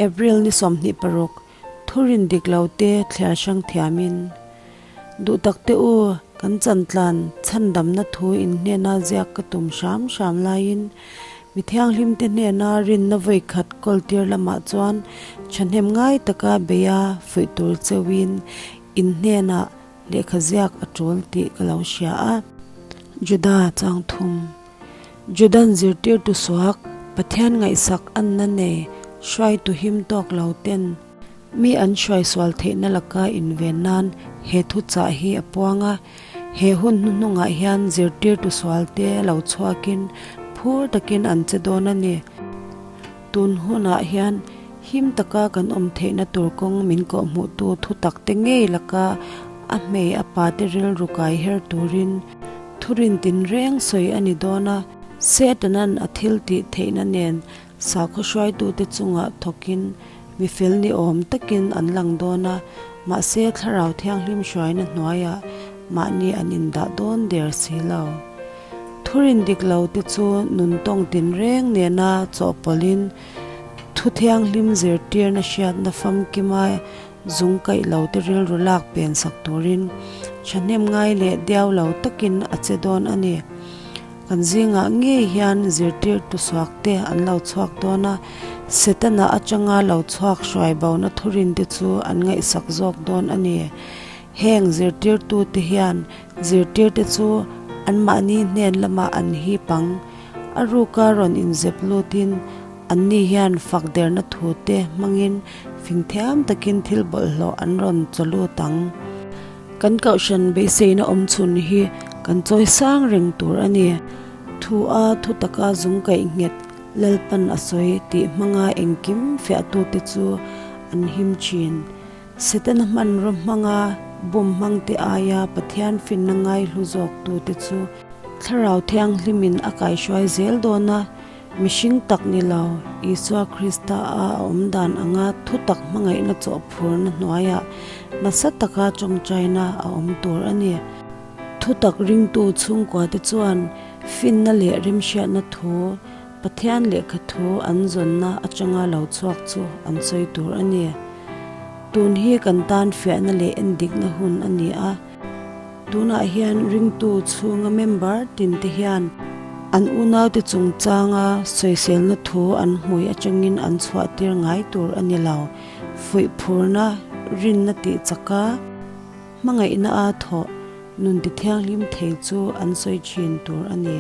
April ni 26, Thurin dik lo te thliar hrang thiamin, Duhtak te u, kan chantlan chhandamna thu in hnena ziak ka tum hram hram laiin, mi thianghlim te hnena rinna vawi khat kawltir lamah chuan thahnem ngai taka beia fuih tur cheuhin in hnenah lehkha ziak a tul tih ka lo hria a. Juda chang thum. Judan zirtirtu suak, Pathian ngaihsak anna nei, hruaitu him tawk lo ten mi an hruai sual theihna laka inven nan he thu chah hi a puang a. He hun hnuhnungah hian zirtirtu sualte lo chhuakin phur takin an che dawn a ni. Tun hunah hian him taka kan awm theihna tur kawng min kawhhmuhtu thutak te ngei laka a hmei a pate rilru kai her turin Thurin tinreng sawi a ni dawn a, Setanan a thil tih theihna nen sakhaw hruaitute chungah thawkin mi fel ni awm takin an lang dawn a, mahse Thlarau Thianghlim hruaina hnuaiah mahni an indah dawn der si lo. Thurin dik lo te chu nun tawng tinreng nena chawhpawlhin Thu Thianghlim zirtirna hriatna famkima Zung kaih lo te rilru lak pen sak turin thahnem ngai leh diau lo takin a che dawn a ni. Kan zingah ngei hian zirtirtu suak te an lo chhuak dawn a, Setana atanga lo chhuak hruai bona thurin te chu an ngaihsak zawk dawn a ni. Heng zirtirtu te hian zirtirte chu anmahni hnen lamah an hip ang. A ruka rawn inzep lutin anni hian fak derna thu te hmangin Fingthiam takin thil bawlhhlawh an rawn chaw lut ang. Kan kohhran beiseina awm chhun hi kan chawi sang reng tur a ni. Thu a thu taka zung kaih nghet Lalpan a sawi tih hmanga engkim fiahtute chu an him thin. Setana hmanraw hmanga bum hmangte aia Pathian finna ngaihlu zawktute chu Thlarau Thianghlimin a kaihruai zel dawn a. Mihring tak ni lo, Isua Krista a awm dan anga thutak hmangaihna chawhphurna hnuaiah nasa taka tawngtaina a awm tur a ni. Thutak ringtu chhungkuate chuan finna leh remhriatna thu, Pathian lehkha thu an zawnna atanga lo chhuak chu an sawi tur a ni. Tun hi kan tan fiahna leh endikna hun a ni a. Tunah hian ringtu chhunga member tinte hian an unaute chungchanga sawiselna thu an hmui atangin an chhuahtir ngai tur a ni lo. Fuihphurna, rinna tih chaka hmangaihna a thawh nun tithianghlim thei chu an sawi thin tur a ni.